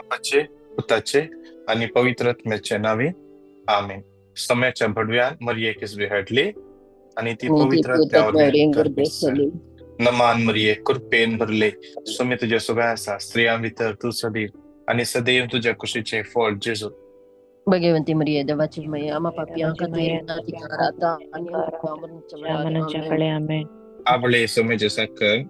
बापाचे, पुताचे आनी पवित्र आत्म्याचे नांवी, आमेन. सम्याच्या भडव्यान मरियेक इस्वी हाडली आनी ती पवित्र आत्म्या वरवीं गर्भेस्त जाली. नमान मरिये, कृपेन भरले, स्वामी तुज्या सोबे आसा, स्त्रियां भितर तूं सदैव आनी सदैव तुज्या कुशीचें फळ जेजू. भगवंती मरिये, देवाची माई, आम्हा पापयां खातीर विनंती कर आता आनी आमच्या मरणाच्या वेळार. मरणाच्या आमेन. वेळी. आमेन. आवळे सोमेचे साकर.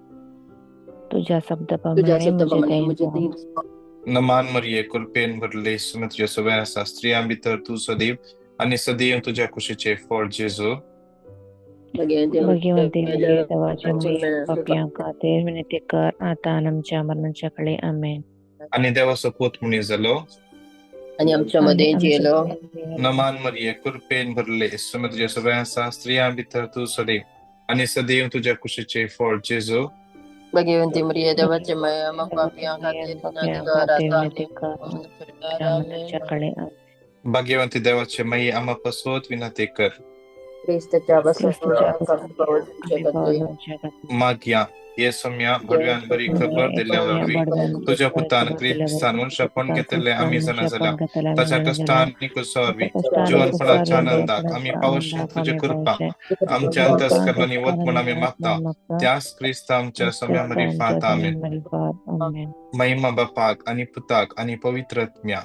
तुझ्या तुझ्या शब्दाप्रमाणे शब्दाप्रमाणे म्हजे म्हजें देईन देईन. नमान मरिये, कृपेन भरले, स्वामी तुज्या सोबे आसा, स्त्रियां भितर तूं सदैव आनी सदैव तुज्या कुशीचें फळ जेजू. भगवंती भगवंती मरिये, मरिये, देवाची देवाची माई, माई, पापयां खातीर विनंती कर आता आनी आमच्या मरणाच्या वेळी. आमेन. आनी देवाचो पूत मनीस जालो आनी आमच्या आनी मदें आमच्या जियेलो. मदें नमान मरिये, कृपेन भरले, स्वामी तुज्या सोबे आसा, स्त्रियां भितर तूं सदैव आनी सदैव तुज्या कुशीचें फळ जेजू. भगवंती मरिये, देवाची माई, आम्हा पापयां खातीर विनंती पापयां कर खातीर आता विनंती आनी कर आमच्या मरणाच्या वेळार. आमेन. मरणाच्या वेळी. आमेन. भाग्यवंती देवाचे माई, आम्हा पासत विनंती कर. क्रिस्ताच्या पासून क्रिस्ताच्या आमकां पासून पावोवचे आमी खातीर. पावोवचे खातीर. मागया हे सोम्या भडव्यान बरी खबर दिल्ल्या वरवीं तुज्या पुतान क्रिस्तान मनशापण घेतिल्लें आमी जाणा जाल्या, ताच्या कश्टान आनी कुर्सा वरवीं जिवनपणाच्या आनंदाक आमी पावशे तुजे कृपा आमच्या अंतस्करणांनी वत म्हूण आमी मागता, त्याच क्रिस्त आमच्या सोम्या मरिफात. आमेन. आमेन. महिमा बापाक आनी पुताक आनी पवित्र आत्म्या.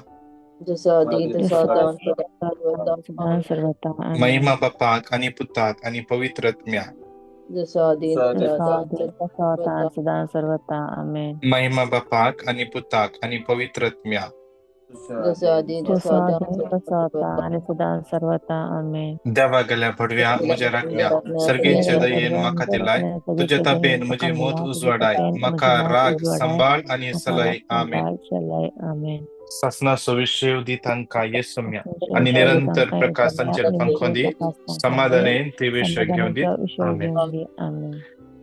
जसो आदी तसो आतां सर्वथा. सदां सर्वथा. आमेन. महिमा बापाक आनी पुताक आनी पवित्र आत्म्या. जसो आदी तसो जसो आतां आदी तसो आतां सदां सर्वथा. आमेन. महिमा बापाक आनी पुताक आनी पवित्र आत्म्या. जसो आदी तसो जसो आतां आदी तसो आतां आनी सदां सर्वथा. आमेन. देवा गेल्या भडव्या म्हज्या राखल्या सर्गेचे दयेन म्हाका दिलाय, तुज्या तापेन म्हजी मत उजवाडाय, म्हाका राग सांबाळ आनी सलय. आमेन. चलय. आमेन. सासनाचो विशेव दी तांकां ये सोम्या आनी निरंतर प्रकाश तांचेर फांकोवन दी, समाधानेन ते विशय घेवन दी. आमेन. आमेन.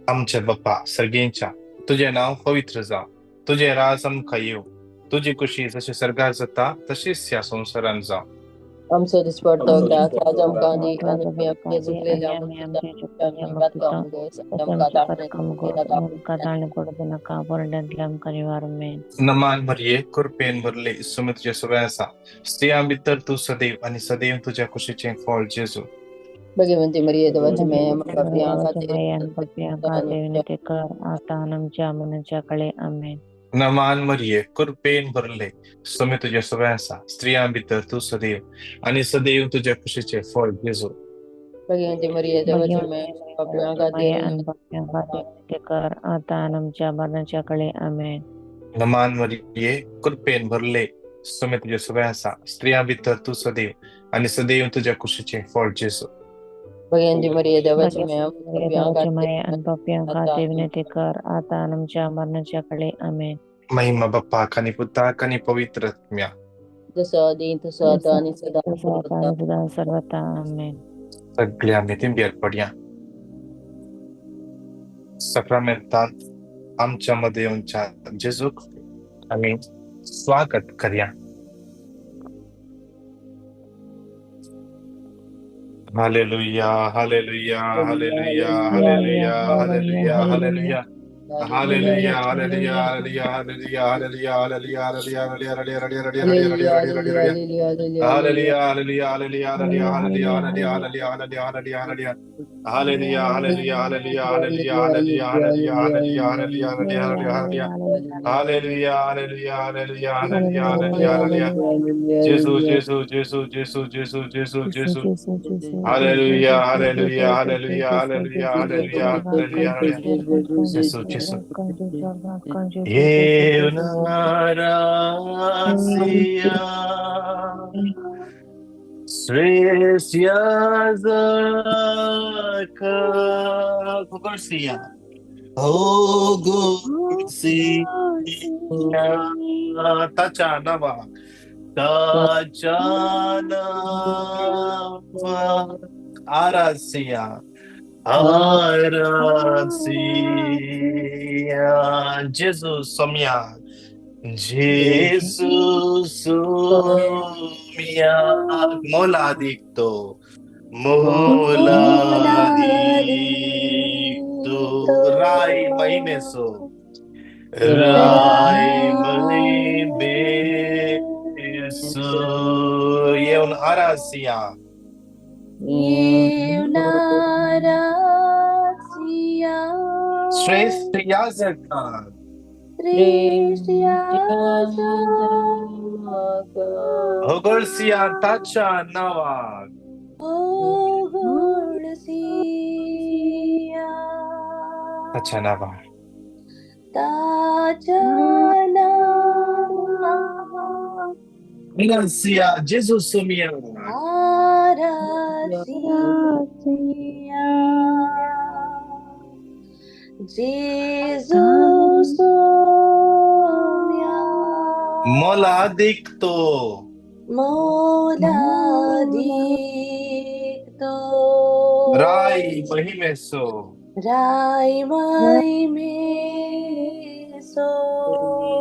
आमच्या बाप्पा सर्गेंच्या, तुजें नांव पवित्र जावं, तुजें राज आमकां येवं, तुजी कुशी जशी सर्गार जाता तशीच ह्या संवसारांत जावं. आमचो दिसपडतो ग्रास आज आमकां दी आनी आमी आमचे चुकलेले आनी आमी आमचे चुकलेले आमकां आमकां ताणे पडूं नाका, वरड्यांतले आमकां निवार. आमेन. नमान मरिये, कृपेन भरले, स्वामी तुज्या सोबे आसा, स्त्रियां भितर तूं सदैव आनी सदैव तुज्या कुशीचें फळ जेजू. भगवंती मरिये, देवाची माई, आम्हा पापयां खातीर पापयां खातीर विनंती कर आता आनी आमच्या मरणाच्या वेळी. आमेन. नमान मरिये, कृपेन भरले, स्वामी तुज्या सोबे आसा, स्त्रियां भितर तूं सदैव आनी सदैव तुज्या कुशीचें फळ जेजू. भगवंती मरिये, देवाची माई, पापयां खातीर पापयां खातीर विनंती कर आता आनी आमच्या मरणाच्या वेळी. आमेन. नमान मरिये, कृपेन भरले, स्वामी तुज्या सोबे आसा, स्त्रियां भितर तूं सदैव आनी सदैव तुज्या कुशीचें फळ जेजू. भगवंती मरिये, देवाची माई, पापयां देवाची माई खातीर आणि पापयां खातीर विनंती कर आता आनी आमच्या मरणाच्या वेळी. आमेन. महिमा बापाक आनी पुताक आनी पवित्र आत्म्या. जसो आदी तसो आतां आनी सदां तसो आतां आनी सदां सर्वथा. आमेन. सगळ्या आमी तिंब्यार पडया. सक्रामेंतांत आमच्या मदें येवच्या जेजूक आमी स्वागत करया. Hallelujah, hallelujah, hallelujah, hallelujah, hallelujah, hallelujah. Hallelujah, hallelujah, hallelujah, hallelujah, hallelujah, hallelujah, hallelujah, hallelujah, hallelujah, hallelujah, hallelujah, hallelujah. Hallelujah, hallelujah, hallelujah, hallelujah, hallelujah, hallelujah, hallelujah, hallelujah, hallelujah. Hallelujah, hallelujah, hallelujah, hallelujah, hallelujah, hallelujah, hallelujah, hallelujah, hallelujah, hallelujah. Hallelujah, hallelujah, hallelujah, hallelujah, hallelujah, hallelujah. Gesù, Gesù, Gesù, Gesù, Gesù, Gesù, Gesù. Hallelujah, hallelujah, hallelujah, hallelujah, hallelujah, hallelujah, hallelujah. Gesù, Gesù. Eu narasia Sresiazaka Gursia Oh Gursia Tachanava Tachanava Arasia Arasia Jesus Somya Jesus Somya Moladicto Moladicto Rai Maimeso Rai Maimeso जेजू येवन आरासिया, येवन आरासिया, श्रेश्ठ याजकान, श्रेश्ठ याजकान, होगळसिया ताच्या नांवाक, होगळसिया ताच्या नांवाक, ताच्या नांवाक, आरासिया जेजू सोमिया, आरासिया जेजू सोम्या, मोलादीक तो, मोलादीक तो, राय महिमेसो, राय महिमेसो,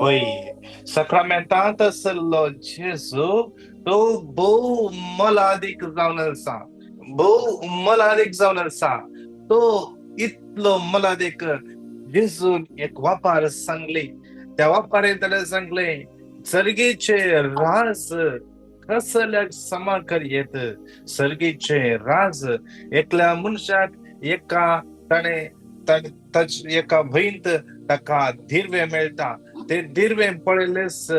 वय साक्रामेंतांत आसलो जेजू तो भोव मोलादीक जावन आसा, भोव मोलादीक जावन आसा. तो इतलो मोलादीक जेजून एक वापार सांगली, त्या वापारेन ताणें सांगलें सर्गेचे राज कसल्याक समा करयेत, सर्गेचे राज एकल्या मनशाक एका ताणें एका भंयंत ताका दिर्वे मेळटा, ते दिर्वे पळयलेच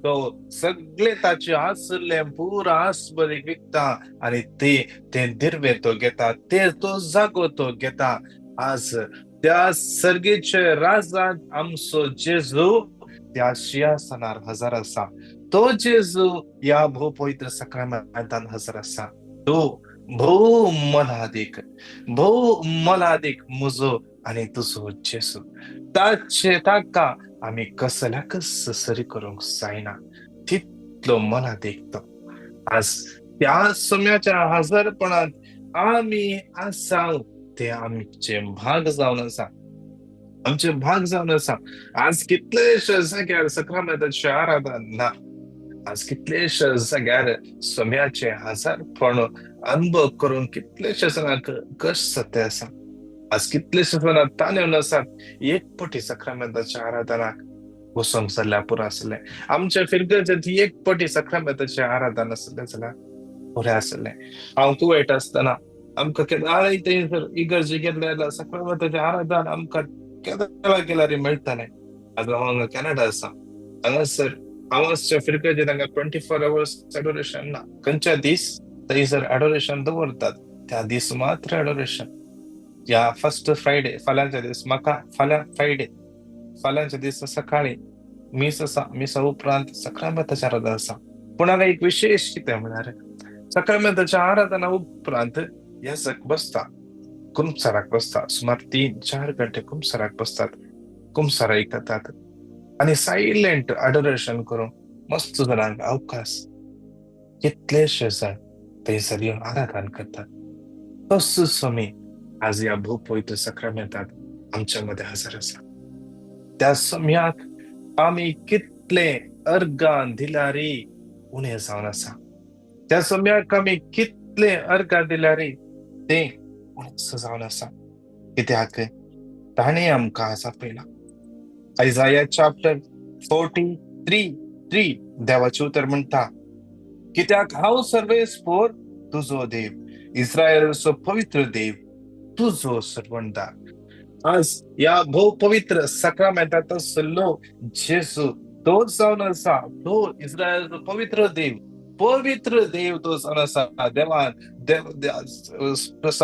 तो सगळे ताचे आसले पुरा आसबरीक विकता आनी ते ते दिर्वे तो घेता, ते तो जागो तो घेता. आज त्या सर्गेचे राजांत आमचो जेजू त्या शिंवासनार हजर आसा, तो जेजू ह्या भोव पवित्र साक्रामेंतान हजर आसा. तो भोव मोलादीक, भोव मोलादीक म्हजो आनी तुजो जेजू, ताचे ताका आमी कसल्याकच सरी करूंक जायना तितलो मोलादीक तो. आज त्या सम्याच्या हजरपणांत आमी आसा ते आमचे भाग जावन आसा, आमचे भाग जावन आसा. आज कितलेशे जाग्यार साक्रामेंताचें आराधन ना, आज कितलेशे जाग्यार सम्याचे हजारपण अनुभव करून कितलेशे जाणांक कश्ट जाता आसा, आज कितलेशे जाणां ताणेवन आसात. एक पटी साक्रामेंताच्या आराधनाक वचोंक जाल्यार पुरो आसलें, आमच्या फिरगर्जेंत एक पटी साक्रामेंताचें आराधन आसलें जाल्यार पुरें आसलें. हांव कुवेट आसतना आमकां केन्नाय थंयसर इगर्जी गेले जाल्यार साक्रामेंताचें आराधन आमकां केन्ना गेल्यार मेळटालें. आतां हांव हांगा कॅनडा आसा, हांगासर हांगासर फिरगर्जेंत हांगा 24 अवर्स एडोरेशन ना, खंयच्या दीस थंयसर एडोरेशन दवरतात त्या दीस मात्र एडोरेशन. या फर्स्ट फ्रायडे फाल्यांच्या दीस म्हाका फाल्यां फ्रायडे फाल्यांच्या दीस सकाळी मीस आसा, मिसा उपरांत साक्रामेंताचें आराधन आसा. पूण हांगा एक विशेश कितें म्हळ्यार साक्रामेंताच्या आराधना उपरांत याजक बसता, कुमसाराक बसता, सुमार 3-4 घंटे कुमसाराक बसतात, कुमसार आयकतात आनी सायलेंट अडोरेशन करून मस्त जाणांक अवकाश कितलेशे जाण थंयसर येवन आराधन करतात. तसो स्वामी आज ह्या भोव पवित्र साक्रामेंतांत आमच्या मदें हजर आसा. त्या सम्याक आमी कितले अर्गां दिल्यार उणें जावन आसा, त्या सम्याक आमी कितले अर्गां दिल्यार तें उणें जावन आसा, कित्याक ताणें आमकां आज आपयला. आयजाया चॅप्टर 43:3 देवाचें उतर म्हणटा, कित्याक हांव सर्वेस्पोर तुजो देव, इस्रायलचो पवित्र देव तुजो सर्वणदार. आज ह्या भोव पवित्र साक्रामेंतांत आसलो जेजू तोच जावन आसा, तो इस्रायलचो पवित्र देव, पवित्र देव तो जावन आसा. देवान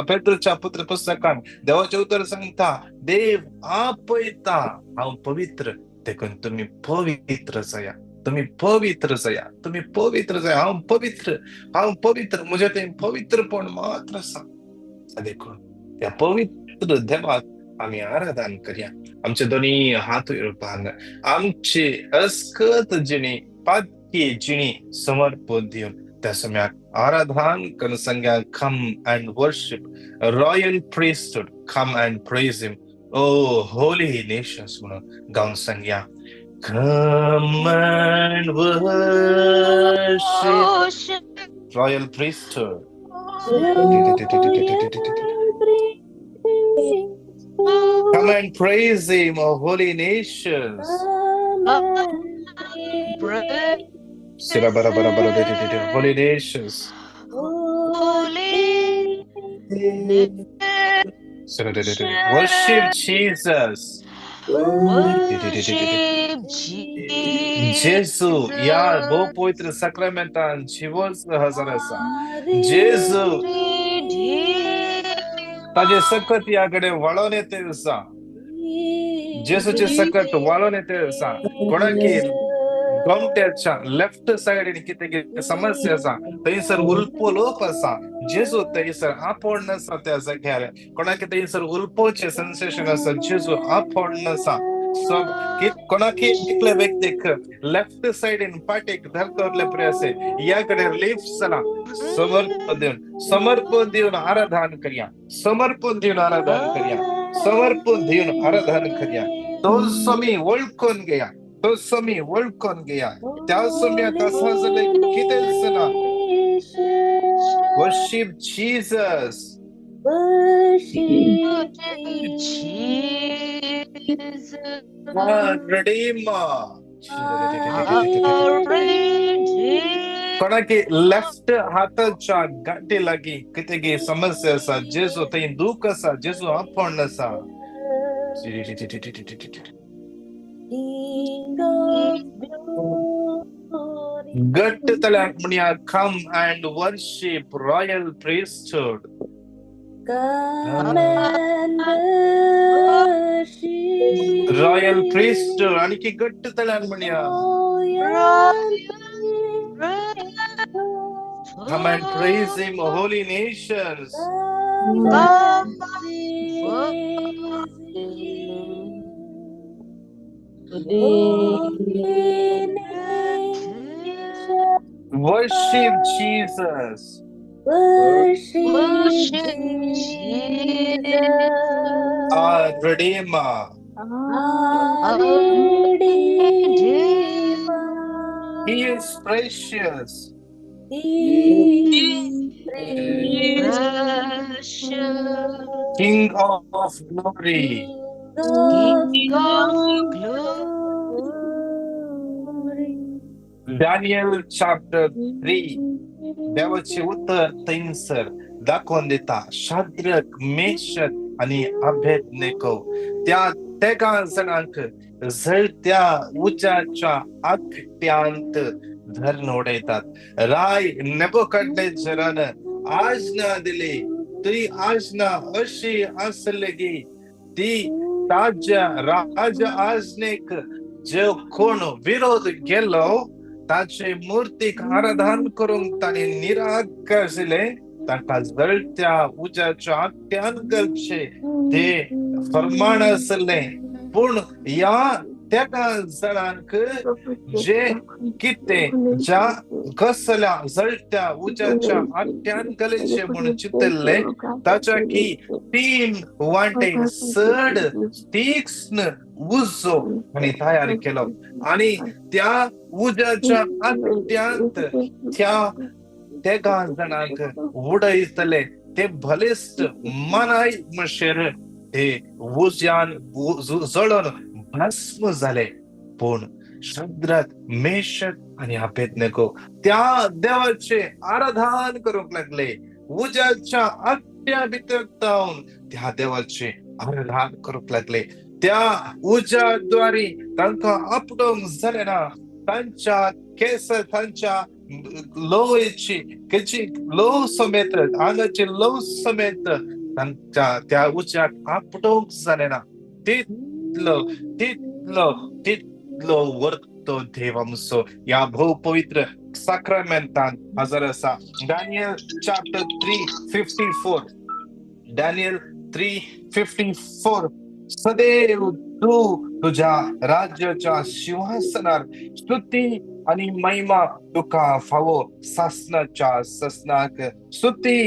पेट्रोच्या पुत्र पुस्तकान देवाचें उतर सांगता, देव आपयता हांव पवित्र, देखून तुमी पवित्र जाया, तुमी पवित्र जाया, तुमी पवित्र जाया, हांव पवित्र, हांव पवित्र, म्हजें तें पवित्रपण मात्र आसा. देखून त्या पवित्र देवाक आमी आराधन करया. आमचे दोनी हात रुपान आमची अस्कत जिणी पातकी जिणी समर्पण दिवन त्या समयाक आराधन करून सांगया, come and worship royal priesthood, come and praise him, O holy nations म्हणून गावन सांगया. Come and worship royal priesthood. Come and praise him, O holy nations. Come and praise Holy nations. Holy Worship Jesus. Worship Jesus. जेजू ह्या भोव पवित्र साक्रामेंतान जिवोच हजर आसा. जेजू ताजे सकत ह्या कडेन वळोन येते आसा. जेजूचे सकत वळोन येते आसा. कोणाकी गोमट्याच्या लेफ्ट सायडीन कितें समस्या आसा, थंयसर उल्पो लोप आसा. जेजू थंयसर आपोवण आसा त्या जाग्यार. कोणाकी थंयसर उल्पोचें सेन्सेशन आसा, जेजू आपोवण आसा. सो कोणाकी एकले व्यक्तीक लेफ्ट सायडीन पाटीक धरतले प्रियासे ह्या कडेन रिलीफ जाला. समर्पण दिवन, समर्पण दिवन आराधन करया, समर्पण दिवन आराधन करया, समर्पण दिवन आराधन करया. तो स्वामी वळखून घेया, तो स्वामी वळखून घेया. त्या स्वाम्याक आसा जाल्यार कितेंच ना. Worship Jesus. Worship Jesus. Our Redeemer. Our Redeemer. कोणाकी लेफ्ट हाताच्या गांठी लागीं कितें समस्या आसा, जेजू थंय दूख आसा, जेजू आपोवण आसा. King of glory. घट्ट तल्याक म्हणया, come and worship royal priesthood. Come and worship. Royal priesthood. आणखी घट्ट तल्याक म्हणया, Royal Come and praise him, holy nations. Come and praise him. Holy nations. Worship Jesus. Worship Jesus. Our Redeemer. Our Redeemer. He is precious. He is precious. King of glory. King of glory. Daniel chapter 3. देवाचे उत्तर थंयसर दाखोवन दिता. शाद्रक, Meshach आनी अबेदनेको त्या तेगां जाणांक जळत्या उज्याच्या आकट्यांत धरून उडयतात. राय नेबुकदनेझरान आज्ञा दिली, ती आज्ञा अशी आसली की ती ताज्या राज आज्ञेक जो कोण विरोध केलो ताचे मूर्तीक आराधन करूंक ताणें निराकार तांकां जळत्या उज्याच्या आकट्यान करचे ते फरमाण आसलें. पूण ह्या तेगां जाणांक जे कितें ज्या कसल्या जळत्या उज्याच्या आकट्यान घालचें म्हूण चिंतिल्लें ताच्या की 3 वांटे चड तीक्ष्ण उजो आनी तयार केलो आनी त्या उज्याच्या आकट्यांत त्या तेगां जाणांक उडयतले. ते बलिश्ट मनाय म्हणशेर ते उज्यान जळोन भस्म जाले. पूण शद्रक, मेशक आनी अबेदनेगो त्या देवाचे आराधन करूंक लागले. उज्याच्या आकट्या भितर जावन त्या देवाचे आराधन करूंक लागले. त्या उज्याद्वारे तांकां आपडोवंक जालें ना. तांच्या केस, तांच्या लोवची केची लोव समेत, आंगाची लोव समेत तांच्या त्या उज्याक आपडोवंक जालें ना. तितलो तितलो तितलो वर्तो देव आमचो ह्या भोव पवित्र साक्रामेंतान हजर आसा. Daniel chapter 3:54. Daniel 3:54. सदैव तूं तुज्या राज्याच्या शिंवासनार स्तुती आनी महिमा तुका फावो सासनाच्या ससनाक. स्तुती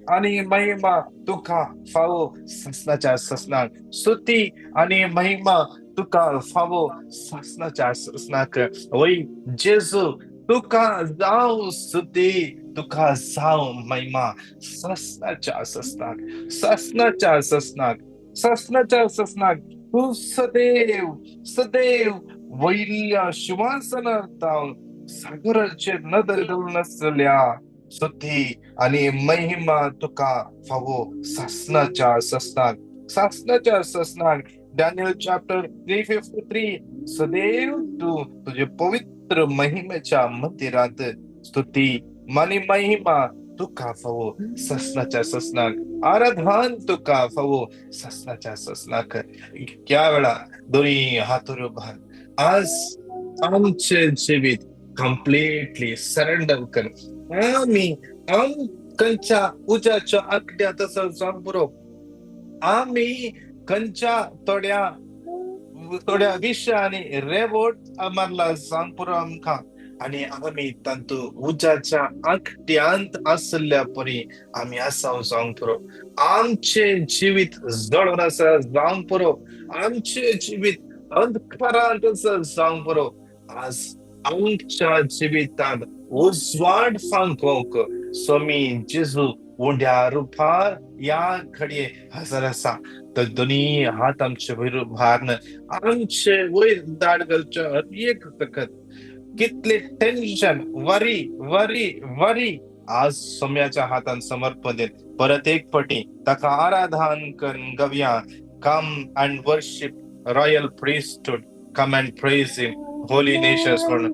आनी महिमा तुका फावो सासनाच्या ससनाक. स्तुती आनी महिमा तुका फावो सासनाच्या ससनाक. वय जेजू तुका जावं स्तुती, तुका जावं महिमा सासनाच्या ससनाक, सासनाच्या ससनाक, सासनाच्या ससनाक. तूं सदैव सदैव वयल्या शिंवासनार जावन सागराचेर नदर घालून आसल्या स्तुती आणि महिमा तुका फावो सासनाच्या ससनाक, सासनाच्या ससनाक. डॅनियल चॅप्टर 3:53, सदैव तू तुझे पवित्र महिमेच्या मंदिरात स्तुती आणि महिमा तुका फावो ससनाच्या ससनाक, आराधन तुका फावो ससनाच्या ससनाक. त्या वेळा दोन्ही हात भार आज आमचे जिवीत कंप्लीटली सरेंडर कर. आमी खंयच्या उज्याच्या आंकड्यांत आसा जावंक पुरो. आमी खंयच्या थोड्या थोड्या विशयांनी रेवोट मारला जावंक पुरो आमकां, आनी आमी तांतू उज्याच्या आंकड्यांत आसल्या परी आमी आसा जावंक पुरो. आमचे जिवीत जळून आसा जावंक पुरो. आमचे जिवीत अंधकारांत आसा जावंक पुरो. आज आमच्या जिवितांत उजवाड फांकोवंक स्वामी जेजू उंड्या रुपार ह्या घडये हजर आसा. तर दोनी हात आमचे वयर भारून आमचे वयर दाड घालचे हर एक वखत कितले टेन्शन वरी वरी वरी आज सोम्याच्या हातान समर्पण देत परत एक पटी ताका आराधन करून गवया. Come and worship royal priesthood, come and praise him holy nations म्हणून.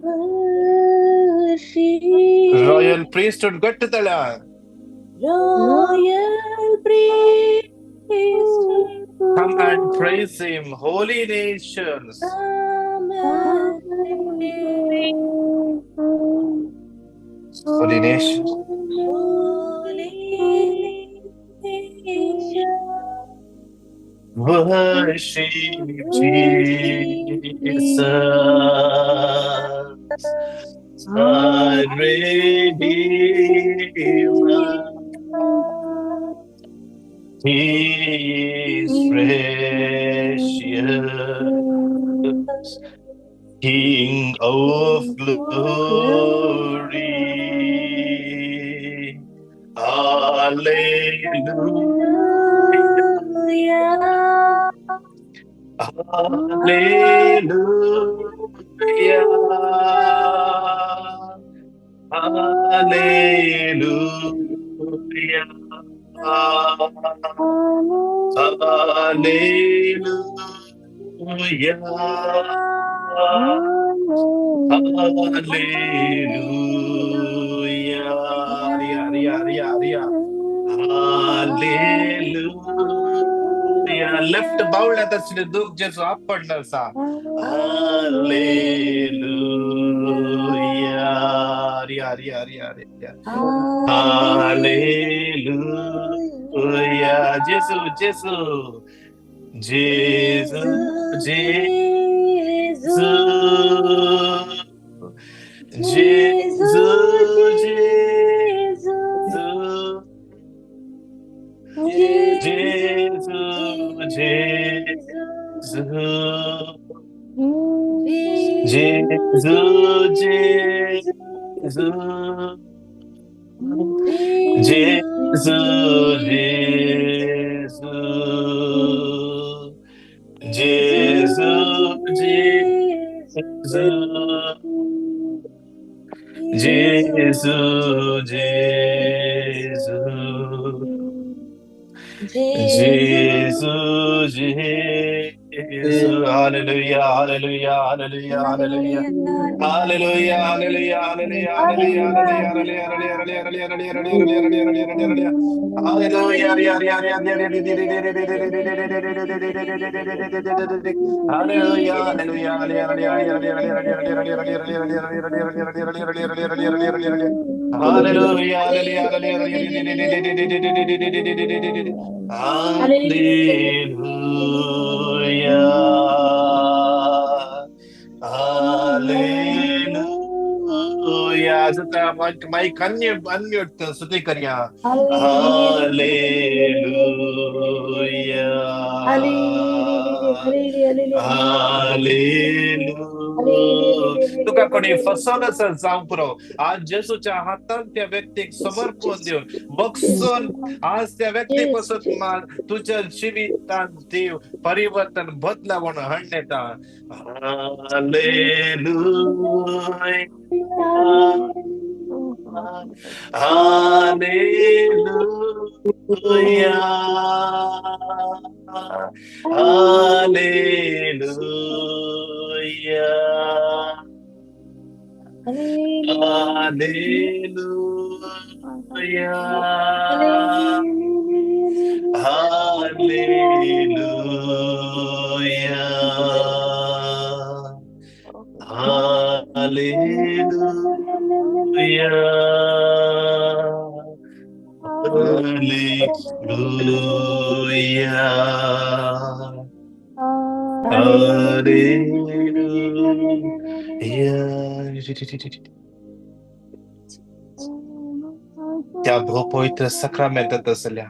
रॉयल प्रीस्टहुड घट्ट तळ्या. Royal priesthood. Come and praise him, holy nations. Come and praise Holy nations. Holy nation. Worship Jesus, our Redeemer. He is precious, King of glory. Hallelujah. Hallelujah. Hallelujah. Hallelujah. Hallelujah. Ria, Ria, Ria. Hallelujah. Left बावळ्यात असले दुःख जेजू आपडलं आसा. Hallelujah. Ria, Ria, Ria, Ria. Hallelujah. Jesu, Jesu. Jesu, Jesu. Jesu, Jesu. Jesu, Jesu. Jesu, Jesu. Jesu, Jesu. Jesu, Jesu. Jesu, Jesu. Jesu, Jesu. Hallelujah, hallelujah, hallelujah, hallelujah. Hallelujah, hallelujah, hallelujah, hallelujah, hallelujah, hallelujah, hallelujah, hallelujah, hallelujah, hallelujah, hallelujah. Hallelujah, hallelujah, hallelujah, hallelujah, hallelujah, hallelujah, hallelujah. Hallelujah. आता mic unmute स्तुती करूया. Hallelujah. Hallelujah. तुका कोणी फसवलं जावंक पुरो. आज जेजूच्या हातान त्या व्यक्तीक समर्पण दिवन बगसून आज त्या व्यक्ती पासून तुझ्या जिवितांत देव परिवर्तन बदलावण हाडलेता. हालेलुया, हालेलुया, हालेलुया, हालेलुया, हालेलुया, हालेलुया, हालेलुया, हालेलुया. त्या भोव पवित्र सक्रामेंतात आसल्या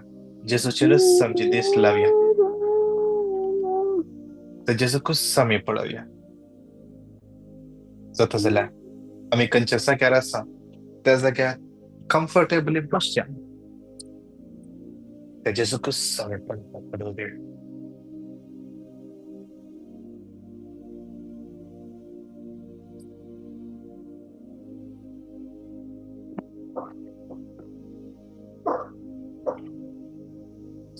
जेजूचेरच आमची दीस लावया, तर जेजूकूच आमी पळोवया. जाता जाल्यार आमी खंयच्या जाग्यार आसा त्या जाग्यार कम्फर्टेबली बसया, त्या जेजूकूच आमी पळोवया.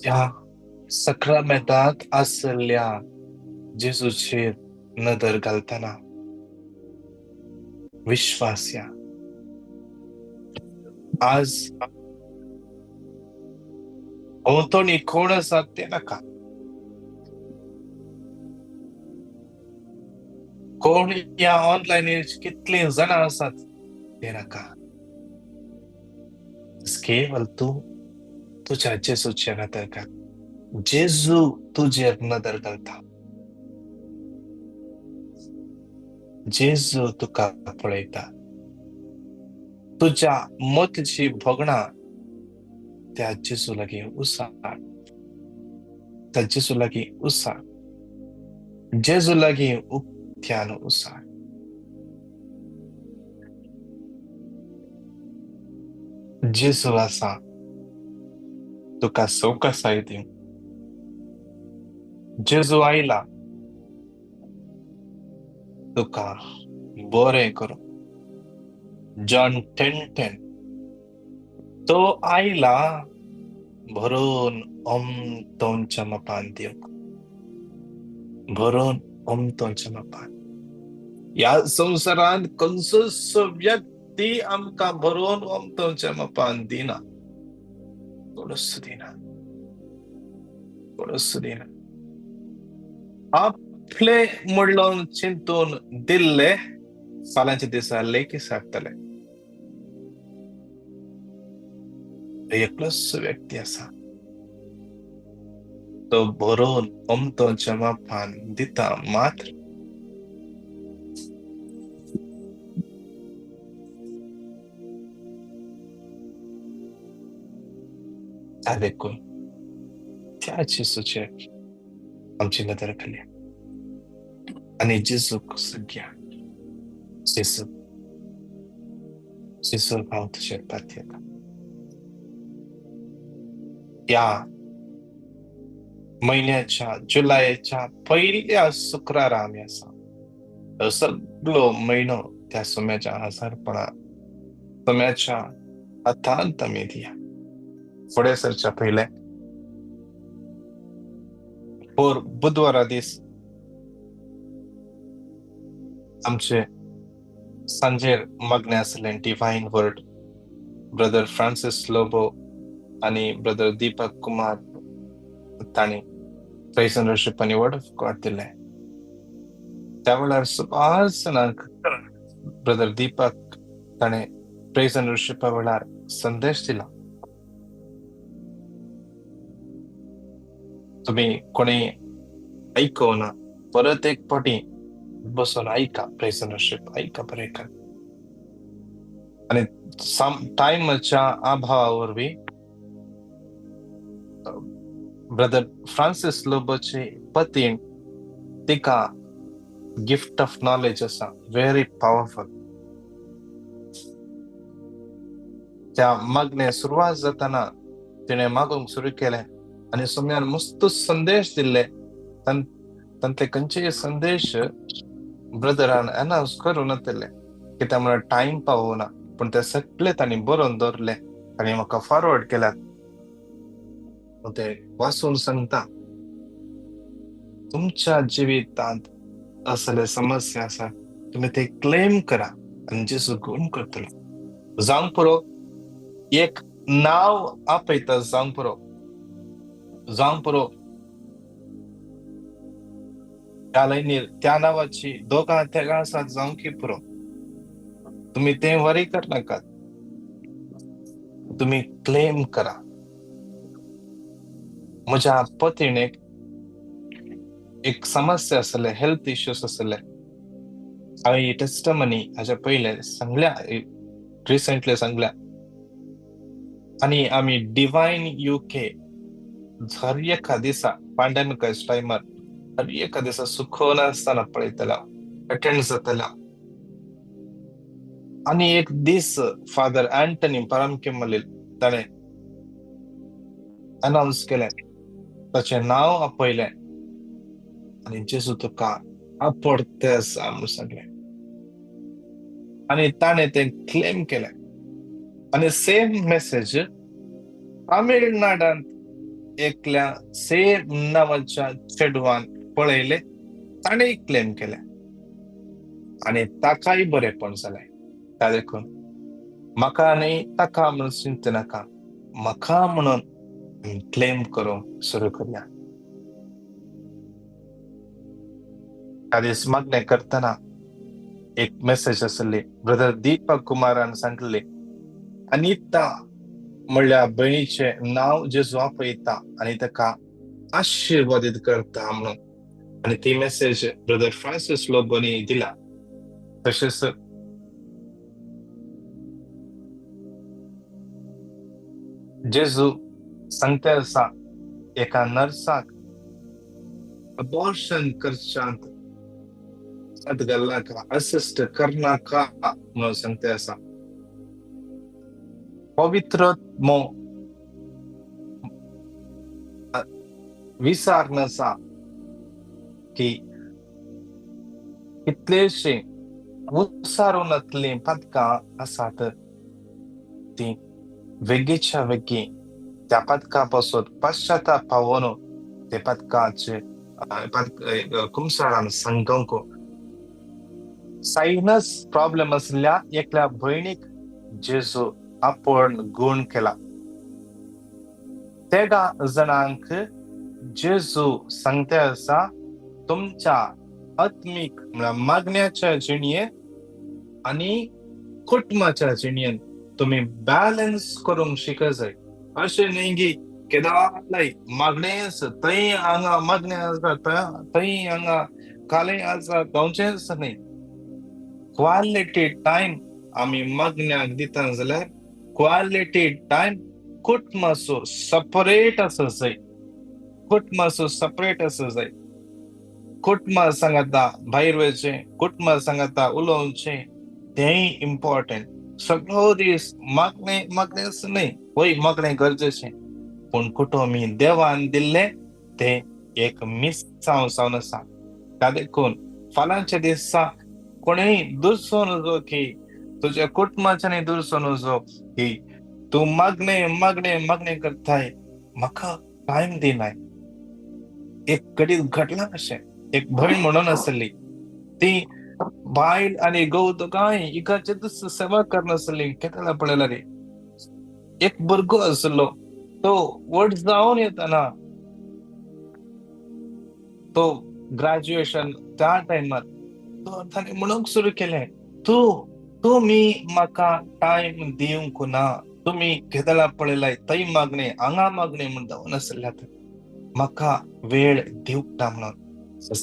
त्या सक्रामेंतात आसल्या जेजूचेर नदर घालतना विश्वास या. आज भोंवतणी कोण आसा ते नाका, कोण ह्या ऑनलायन कितलीं जाणां आसात ते नाका, केवल तूं तुज्या जेजूचेर नदर घाल. जेजू तुजेर नदर घालता, जेजू तुका पळयता. तुज्या मतीची भोगणां त्या जेजू लागीं उसाळ, त्या जेजू लागीं उसाळ, जेजू लागीं उक्त्यान उसाळ. जेजू आसा तुका सवकासाय दिवंक. जेजू आयला तुका बरें करूं. जॉन 10:10 तो आयला भरून ओमतोंच्या मपान दिवंक, भरून ओमतोंच्या मपान. ह्या संवसारांत खंयचोच व्यक्ती आमकां भरून ओमतोंच्या मपान दिना, कोणूच दिना, कोणूच दिना. आपले म्हणून चिंतून दिल्ले फाल्यांच्या दिसा लेखी सारतले. एकलोच व्यक्ती आसा तो भरून ओमतोंच्या मापान दिता मात्र. देखून त्या जेजूचेर आमची नदर घालया आनी जेजूक सगळ्या जेजू, जेजू हांव तुजेर पातयेता. ह्या म्हयन्याच्या जुलयाच्या पयल्या शुक्रारा आमी आसा. सगळो म्हयनो त्या सोम्याच्या आजारपणा सोम्याच्या हातांत आमी दिया. फुडें सरच्या पयलें पोर बुधवारा दीस आमचे सांजेर मागणें आसलें divine word. Brother Francis Lobo आनी ब्रदर दीपक कुमार तांणी प्रेज एंड वर्शिप आनी वर्ड ऑफ गॉड दिलें. त्या वेळार सुमार जाणांक ब्रदर दीपक ताणें प्रेज एंड वर्शिपा वेळार संदेश दिला. तुमी कोणी आयकूना परत एक फावटी बसून आयका, प्रेज एंड वर्शिप आयका बरें कर. आनी टायमाच्या अभावा वरवीं ब्रदर फ्रांसीस लोबोचे पतीन तिका गिफ्ट ऑफ नॉलेज आसा, व्हेरी पावरफुल. त्या मागणे सुरवात जाताना तिणें मागूंक सुरू केलें आनी सोम्यान मस्त संदेश दिल्ले. तांतले खंयचेय संदेश ब्रदरान अनावन्स करूं नातिल्ले, कित्याक म्हळ्यार टायम पावना, पूण ते सगळे तांणी बरोवन दवरले आनी म्हाका फॉरवर्ड केल्यात. ते वाचून सांगता, तुमच्या जिवितांत असले समस्या आसा, तुमी ते क्लेम करा आनी जेजू गुण करतलो. जावंक पुरो एक नांव आपयता, जावंक पुरो, जावंक पुरो त्या लायनीर त्या नांवाची दोगां तेगां आसात, जावंक पुरो. तुमी तें वरी करनाकात, तुमी क्लेम करा. म्हज्या पतीणेक एक समस्या आसले, हेल्थ इश्यूज आसले. हांवें ही टेस्टमनी हाज्या पयलें सांगल्या, रिसेंटली सांगल्या. आनी आमी डिवायन युके हर एका दिसा पांडेमिकाच्या टायमार हर एका दिसा सुकोनासतना पळयतलो, अटेंड जातलो. आनी एक दीस फादर अँटनी परमकिमलील ताणें अनावन्स केलें, ताचें नांव आपयलें आनी जेजू तुका आपडते आसा म्हूण सांगलें आनी ताणें तें क्लेम केलें. आनी सेम मेसेज तामिळनाडांत एकल्या सेम नांवाच्या चेडवान पळयलें, ताणें क्लेम केलें आनी ताकाय बरेपण जालें. त्या देखून म्हाका न्ही ताका म्हणून चिंत नाका, म्हाका म्हणून क्लेम करूंक सुरू करया. त्या दीस मागणें करतना एक मेसेज आसली, ब्रदर दीपक कुमारान सांगली, अनिता म्हणल्या भयणीचें नांव जेजू आपयता आनी ताका आशिर्वादीत करता म्हणून. आनी ती मेसेज ब्रदर फ्रांसीस लोबोनी दिला. तशेंच जेजू सांगता आसा एका नर्साक अबॉर्शन करच्यांत हात घालनाका, असिस्ट करनाका म्हणून सांगता आसा. पवित्र मो विचार नासा की कितलेशे उसारूनातलीं पदकां आसात ती वेगीच्या वेगी त्या पदका पासून पश्चाताप पावोन ते पदकाचे कुमसारान सांगूंक. सायनस प्रॉब्लेम आसल्या एकल्या भयणीक जेजू आपूण गुण केला. तेगा जाणांक जेजू सांगता आसा, तुमच्या आत्मीक म्हळ्यार मागण्याच्या जिणेंत आनी कुटुंबाच्या जिणेंत तुमी बॅलन्स करूंक शिक जाय. अशें न्ही की केदाळाय मागणेंच थंय हांगा मागणें आसा, थंय हांगा कालें आसा, गावचेंच न्ही. क्वालिटी टायम आमी मागण्याक दिता जाल्यार क्वालिटी टायम कुटुंबाचो सपरेट आसा जाय, कुटुंबाचो सपरेट आसा जाय. कुटुंबा सांगाता भायर वयचें, कुटुंबा सांगाता उलोवचें, तेंय इम्पॉर्टंट. सगळो दीस मागणें मागणेंच न्ही, वय मागणें गरजेचें, पूण कुटुंबी देवान दिल्लें तें एक मिसांव जावन आसा. त्या देखून फाल्यांच्या दिसा कोणूय दुसरो नजो की तुज्या कुटुंबाच्यानी दुसरो नजो की तूं मागणें मागणें मागणें करताय, म्हाका टायम दिनाय. एक घडीत घडलां अशें, एक भयण म्हणून आसली, ती बायल आनी घोव दोगांय एकाचेच सेवा करनासली. केदळा पळयला रे, एक भुरगो आसलो, तो व्हड जावन येताना तो ग्रॅज्युएशन त्या टायमार तो ताणें म्हणूंक सुरू केलें, तूं तुमी म्हाका टायम दिवंक ना, तुमी केदळा पळयलाय थंय मागणें हांगा मागणें म्हूण जावन आसल्यात, म्हाका वेळ दिवंक ना म्हणून.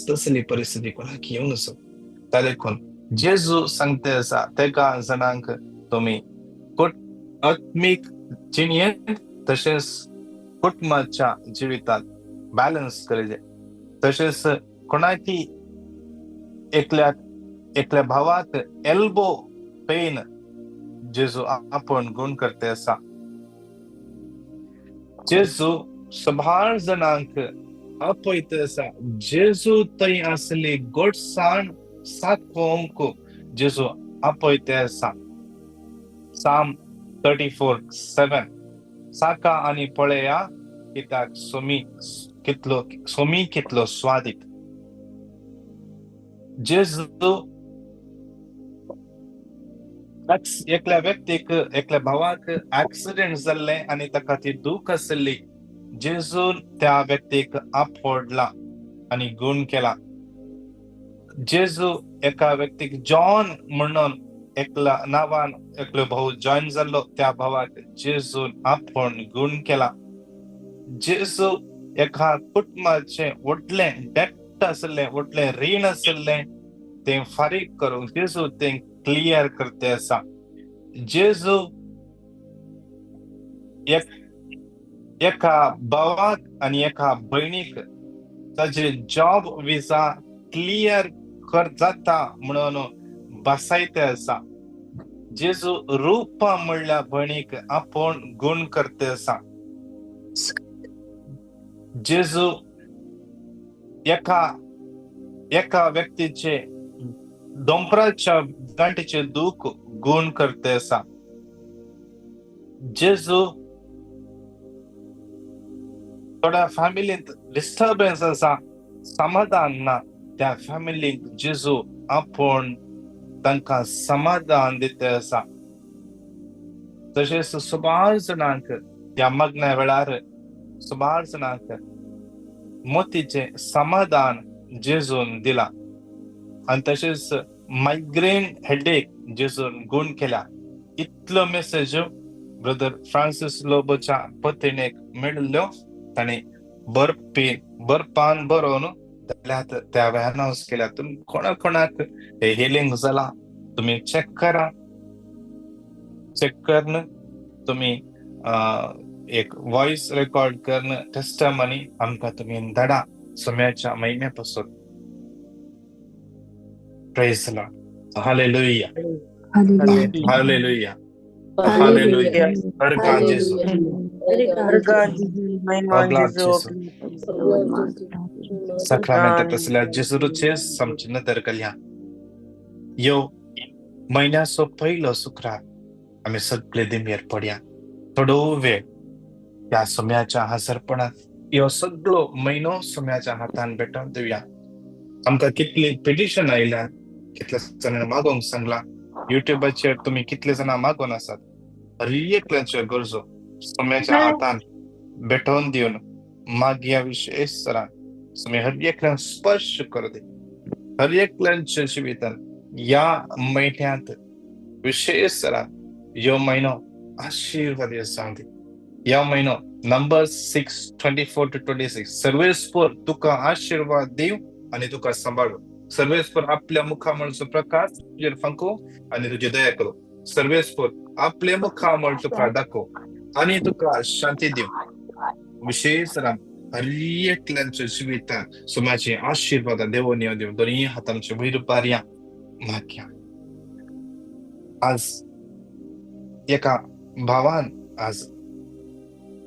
तसली परिस्थिती कोणाक येवं नजो. त्या देखून जेजू सांगता आसा तेगा जाणांक तुमी आत्मीक जिणेंत तशेंच कुटुंबाच्या जिवितांत बॅलन्स करीत, तशेंच कोणाकी एकल्या एकल्या भावाक एल्बो पेन जेजू आपण गुण करते आसा. जेजू सभार जणांक आपयत आसा. जेजू थंय आसली गोडसाण साकोवंक जेजू आपयत आसा. साम 34:7 साका आनी पळया कित्याक सोमी कितलो सोमी कितलो स्वादीक. जेजू एकल्या व्यक्तीक एकल्या भावाक ऍक्सिडेंट जाल्ले आनी ताका ती दूख आसली. जेजून त्या व्यक्तीक आफोडला आनी गुण केला. जेजू एका व्यक्तीक जॉन म्हणून एकला नावान एकलो भाऊ जॉईन जाल्लो, त्या भावाक जेजून आपोवन गुण केला. जेजू एका कुटुंबाचें व्हडलें डेट आसलें, व्हडलें रीण आसलें तें फारीक करूंक जेजू तें क्लियर करते आसा. जेजू एका भावाक आनी एका भयणीक ताजे जॉब विजा क्लियर कर जाता म्हणून बसायते आसा. जेजू रूपा म्हणल्या भयणीक आपोवन गुण करते आसा. जेजू एका एका व्यक्तीचे दोंपराच्या गांठीचे दूख गुण करते आसा. जेजू थोड्या फॅमिलींत डिस्टर्बन्स आसा, समाधान ना, त्या फॅमिलीक जेजू आपोवन तांकां समाधान दिता आसा. तशेंच सुमार जाणांक ह्या मग्ना वेळार सुमार जाणांक मोतीचें समाधान जेजून दिलां आनी तशेंच मायग्रेन हेडेक जेजून गुण केल्या. इतलो मेसेज ब्रदर फ्रांसीस लोबोच्या पत्रिणेक मेळिल्ल्यो ताणें बरपी बरपान बरोवन धाडल्यात. त्या अनावन्स केल्या. तुमी कोणा कोणाक हे हिलींग जाला तुमी चॅक करा. चॅक करून तुमी एक वॉयस रेकॉर्ड करून टेस्टमनी आमकां तुमी धाडा सोम्याच्या म्हयन्या पासून. Praise the Lord. Hallelujah. Hallelujah. Hallelujah. Hallelujah. Jesu. Oblat Jesu. साक्रामेंतात असल्या जेजूचे आमची नदर घालया. यो म्हयन्याचो पयलो शुक्रार आमी सगळे दिमयेर पडया. थोडो वेळ त्या सोम्याच्या हजरपणात ह्यो सगळो म्हयनो सोम्याच्या हातान भेटोवन दिवया. आमकां कितली पिटिशन आयल्या, कितल्या जाणांनी मागोवंक सांगलां, युट्यूबाचेर तुमी कितले जाणां मागोवन आसात. हर एकल्याच्यो गरजो सोम्याच्या हातान भेटोवन दिवन मागया. विशेष सरान सोमी हर एकल्यान स्पर्श करू दी. हर एकल्याच्या जिवितान ह्या म्हयन्यांत विशेष सरान ह्यो म्हयनो आशिर्वाद जावं दी. ह्या म्हयनो नंबर 6:24 to 26, सर्वेस्पर तुका आशिर्वाद दिव आनी तुका सांबाळू. सर्वेस्पर आपल्या मुखामळचो प्रकाश तुजेर फांकू आनी तुजी दया करूं. सर्वेस्पर आपले मुखामळ तुका दाखोवं आनी तुका शांती दिवं. विशेष हर एकल्याच्या जिवितांत सोमाचे आशिर्वाद देवोन येवं दिवं. दोनूय हातांचे वयर पारया मागया. आज एका भावान आज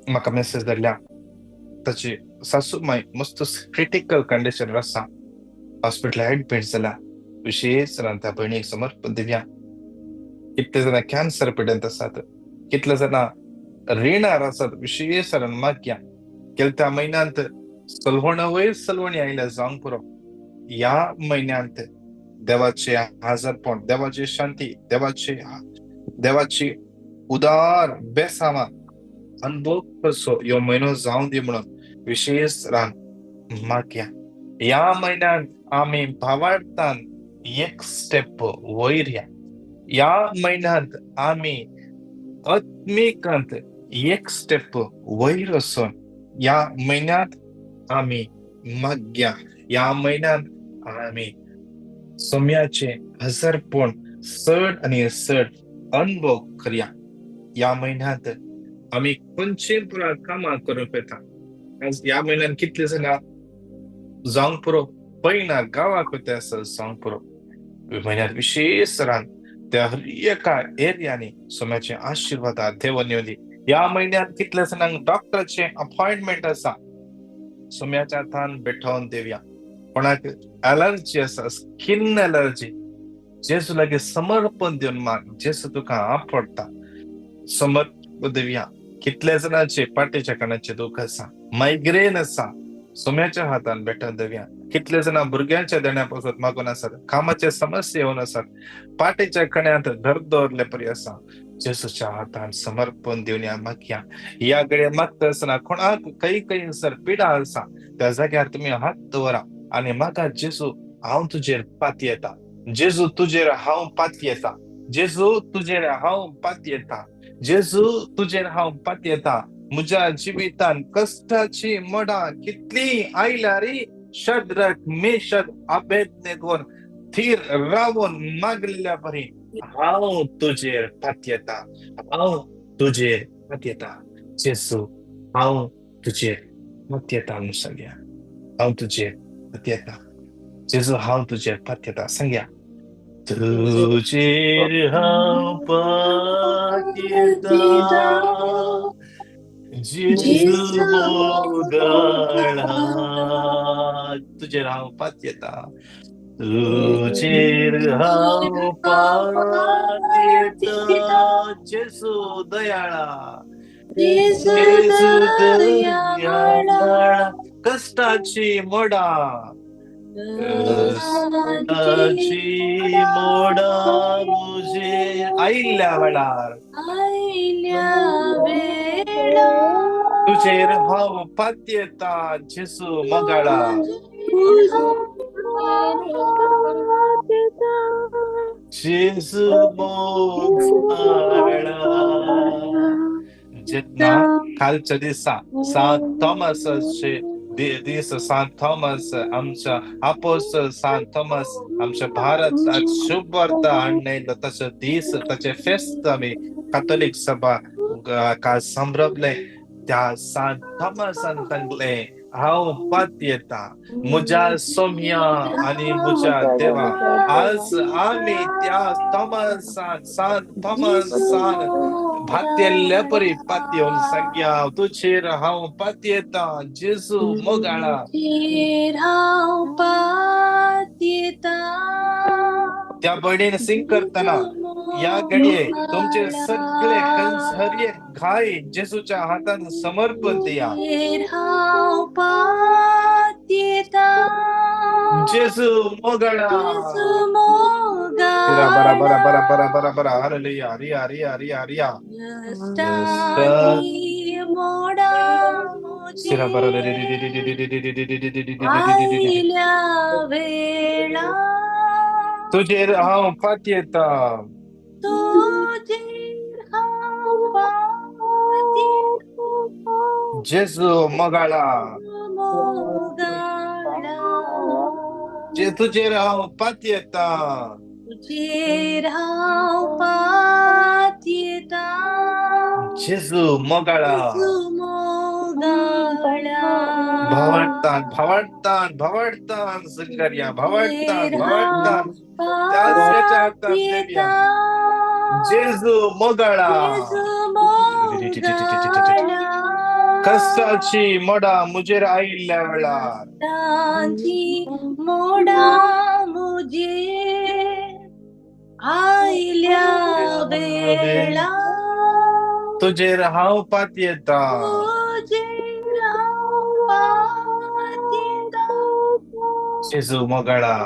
म्हाका मेसेज धाडल्या. ताची सासू माय मस्त क्रिटिकल कंडिशनार आसा, हॉस्पिटलात एडमीट जाला. विशेष त्या भयणीक समर्पण दिवया. कितले जाणां कॅन्सर पिडेंत आसात, कितले जाणां रिणार आसात, विशेष मागया. गेल्या म्हयन्यांत सलवण वयर सलवणी आयल्या जावंक पुरो. ह्या म्हयन्यांत देवाचे हाजरपण, देवाची शांती, देवाची देवाची उदार बेसामा अनुभव करचो ह्यो म्हयनो जावं दी म्हणून विशेष रान मागया. ह्या म्हयन्यांत आमी भावार्थान एक स्टेप वयर या. ह्या म्हयन्यांत आमी आत्मिकांत एक स्टेप वयर वचून ह्या म्हयन्यांत आमी मागया. ह्या म्हयन्यांत आमी सोम्याचे हजरपण चड आनी चड अनुभव करया. ह्या म्हयन्यांत आमी खंयचे पुरा कामां करूंक येता. आज ह्या म्हयन्यान कितले जाणां जावंक पुरो भयणां गांवाक तें आसा जावंक पुरो. म्हयन्यांत विशेश तरान त्या हर एका एरियांनी सोम्याचे आशिर्वादा देवन येवंदी. ह्या म्हयन्यांत कितल्या जाणांक डॉक्टराचें अपॉयंटमेंट आसा, सोम्याच्या हातान भेटोवन देवया. कोणाक एलर्जी आसा, स्किन एलर्जी, जेजू लागीं समर्पण दिवन माग, जेजू तुका आपडटा, समर्पण दिवया. कितल्या जाणांचे पाटेच्या कणाचे दुख आसा, मायग्रेन आसा, सोम्याच्या हातान भेटोवन देवया. कितले जाणां भुरग्यांच्या देण्या पासत मागून आसात, कामाचे समस्या येवन आसात, पाटेच्या कण्यांत धर दवरले परी आसा, जेजूच्या हातान समर्पण दिवन या मागया. ह्या घडये मागता आसतना कोणाक खंय खंय सर पिडा आसा त्या जाग्यार तुमी हात दवरा आनी म्हाका जेजू हांव तुजेर पातयेता, जेजू तुजेर हांव पातयेता, जेजू तुजेर हांव पातयेता, जेजू तुजेर हांव पातयेता. म्हज्या जिवितान कश्टाची मडां कितली आयल्यार शद्रक मेशक अबेदनेगोन थीर रावन मागलेल्या परी हांव तुजेर पातयेता, हांव तुजेर पातयेता, जेजू हांव तुजेर पातयेता म्हणून सांगया. हांव तुजेर पातयेता, जेजू हांव तुजेर पातयेता. सांगया, तुजेर हांव पातयेता, जेजू मोगाळा, तुजेर हांव पातयेता, तुजेर हांव पातयेता, जेजू दयाळा, जेजू दयाळा, कश्टाची मोडा, कश्टाची मोडा मुझे आयिल्ल्या वेळार, तुजेर हांव पातयेता, जेजू मोगाळा, जेजू मोगाळा. जेन्ना कालच्या दिसा सांत थॉमसाचे दीस, सांत थॉमस आमच्या आपोस्टल सांत थॉमस आमच्या भारतात शुभ वार्ता हाडून ताचो दीस, ताचे फेस्त आमी कातोलीक सभा काल संभ्रमले. त्या सांत थॉमसान सांगलें, हांव पातयेता म्हज्या सोम्या आनी म्हज्या देवा. आज आमी त्या थॉमसान, सांत थॉमसान भात्येल्ल्या परी पातयेवन सांगया, तुजेर हांव पातयेता, जेजू मोगाळा, त्या भयणीन सिंग करतना ह्या घडये तुमचे सगळे हर एक घाय जेजूच्या हातान समर्पण दिया. जेजू मोगाळा. बरा बरा बरा बरा बरा बरा. हालेलुया. रिया रिया रिया रिया. सिरा बरा. तुजेर हांव पातयेता, जेजू मोगाळा, तुजेर हांव पातयेता, जेजू मोगाळा. भावार्थान भावार्थान भावार्थान सिंगर्या, भावार्थान भावार्थान त्याच्या हातान देवया, जेजू मोगाळा. कश्टाची मोडा मुजेर आयिल्ल्या वेळार, मोडा मुजेर आयिल्ल्या वेळार, तुजेर हांव पातयेता, जेजू मोगाळा.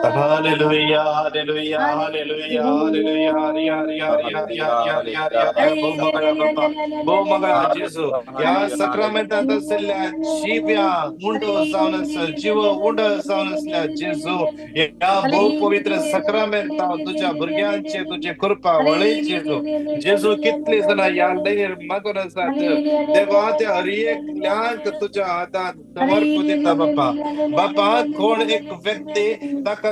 Hallelujah, hallelujah, hallelujah, hallelujah. Riya Riya Riya Riya Riya Riya Riya. भोव मोगाळा बाबा, भोव मोगाळा जेजू. ह्या सक्रामेंतांत आशिल्ल्या जिव्या उंडो जावन आसा, जिवो उंडो जावन आसल्या जेजू, ह्या भोव पवित्र सक्रामेंतांत तुज्या भुरग्यांचे तुजे कृपा वळय जेजू. जेजू कितली जाणां ह्या लयीर मागून आसात देवा, त्या हर एकल्यांक तुज्या हातांत समर्पण दिता बापा. बापा, कोण एक व्यक्ती ताका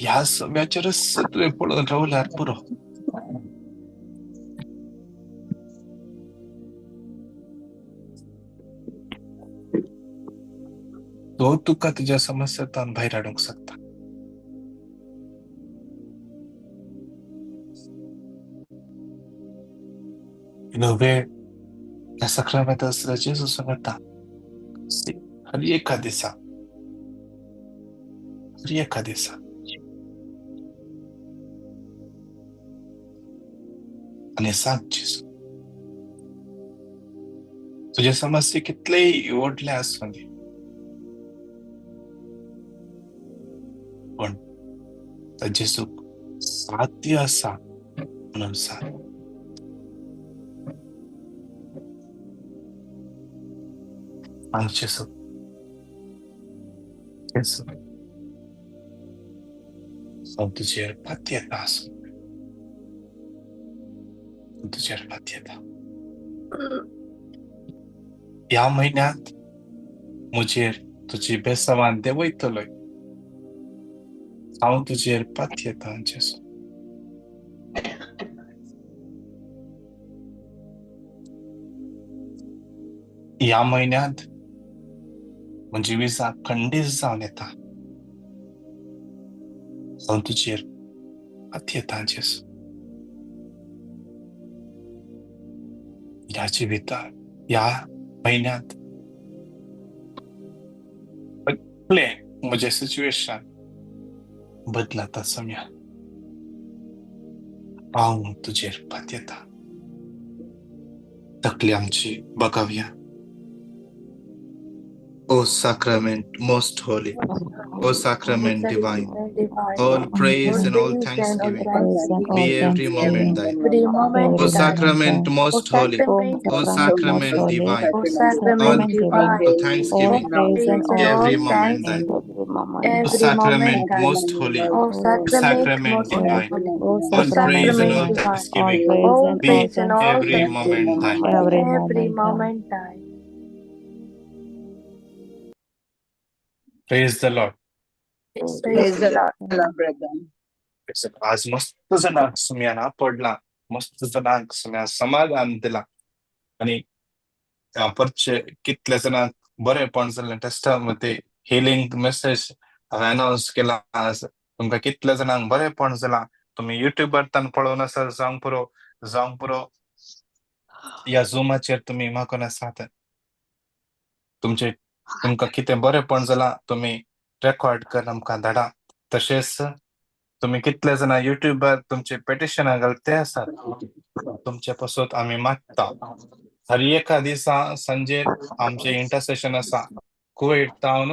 ह्या सम्याचेरच तुवें पळोवन रावल्यार पुरो. तो तुका तुज्या समस्येंतल्यान भायर हाडूंक शकता. वेळ ह्या सक्रामेंत आसल्या जेजू सांगता हर एका दिसा, हर एका दिसा आनी सांग जेजू, तुजे समस्ये कितलेय व्हडले आसूं दी, पण जेजूक साध्य आसा म्हणून सांग. सांग जेजू, जेजू हांव तुजेर पातयेता आसूं, तुजेर पातयेता. ह्या म्हयन्यांत म्हजेर तुजी बेसावान देंवयतलोय, हांव तुजेर पातयेता जेजू. ह्या म्हयन्यांत म्हजी विजा खंडीत जावन येता, हांव तुजेर पातयेता जेजू. ह्या जिवितांत ह्या म्हयन्यांत सगळें म्हजें सिच्युएशन बदलता सम्या, हांव तुजेर पातयेता. तकली आमची बगावया. O sacrament most holy, O sacrament divine, all praise and all thanksgiving be every moment thine. O sacrament most holy, O sacrament divine, all thanksgiving be every moment thine. O sacrament most holy, O sacrament divine, all praise and all thanksgiving be every moment thine. Praise the Lord. Praise the Lord, brother. आज मस्त जणांक सुम्या पडला, मस्त जणांक सुम्या समाधान दिला आनी परचे कितले जाणांक बरेंपण जाल्लें. टेस्टा मध्ये हिलिंग मेसेज हांवें अनावन्स केला. आज तुमकां कितले जाणांक बरेंपण जालां तुमी युट्यूबार तान पळोवन आसा जावंक पुरो, जावंक पुरो ह्या झुमाचेर तुमी मागून आसात. तुमचे तुमकां कितें बरेंपण जालां तुमी रेकॉर्ड कर आमकां धाडा. तशेंच तुमी कितले जाणां युट्यूबार तुमचे पेटिशनां घालते आसात, तुमचे पासत आमी मागता. हर एका दिसा सांजे आमचें इंटरसेशन आसा कुवेट तावन.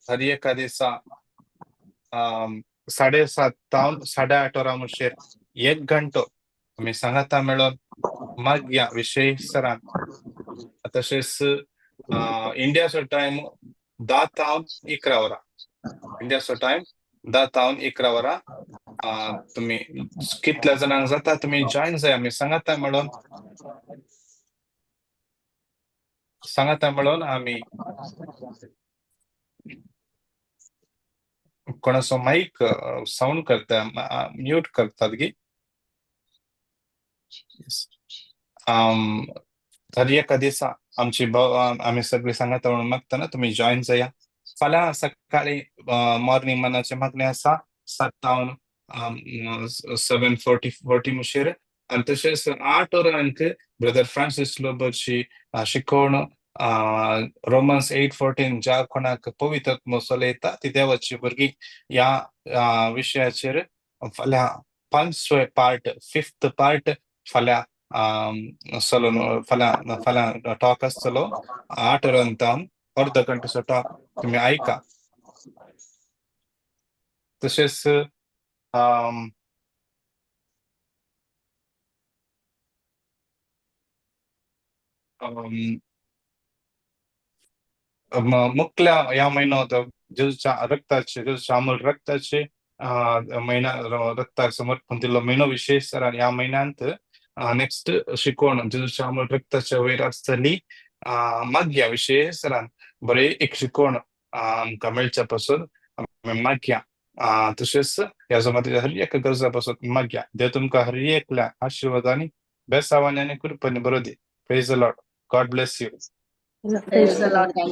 हर एका दिसा 7:30 तावन 8:30 वरां मुशेर एक घंटो तुमी सांगाता मेळोन मागया विशेश सरान. तशेंच इंडियाचो टायम 10 तावन 11 वरां, इंडियाचो टायम 10 तावन 11 वरां. तुमी कितल्या जाणांक जाता तुमी जॉयन जाय. आमी सांगाता मेळोन, सांगाता मेळोन आमी कोणाचो मायक सावंड करता, म्यूट करतात गी. हर एका दिसा आमची आमी सगळी सांगाता म्हणून मागतना तुमी जॉयन जाया. फाल्यां सकाळी मॉर्निंग मनाचें मागणें आसा 7 तावन 7:40 मुशेर. आनी तशेंच 8 वरांक ब्रदर फ्रांसीस लोबोची शिकवण रोमन्स 8:14 ज्या कोणाक पवित्र चलयता ती देवाची भुरगीं ह्या विशयाचेर फाल्यां 5वे पार्ट, 5th part फाल्यां चलून फाल्यां फाल्यां टॉक आसतलो 8 वरां तावन अर्द घंटेचो टॉक तुमी आयका. तशेंच मुखल्या ह्या म्हयनो जेजूच्या रक्ताचे, जेजूच्या अमूल रक्ताचे म्हयना रक्ताक समर्पण दिल्लो म्हयनो विशेश. आनी ह्या म्हयन्यांत नेक्स्ट शिकवण जेजूच्या अमूल रक्ताच्या वयर आसतली. मागया विशेश सरान बरें एक शिकवण आमकां मेळच्या पासून आमी मागया. तशेंच ह्या जमातीच्या हर एका गरजा पासून मागया. देव तुमकां हर एकल्या आशिर्वादांनी, बेसावानी आनी कृपांनी बरो दी. Praise the Lord. God bless you. Praise the Lord.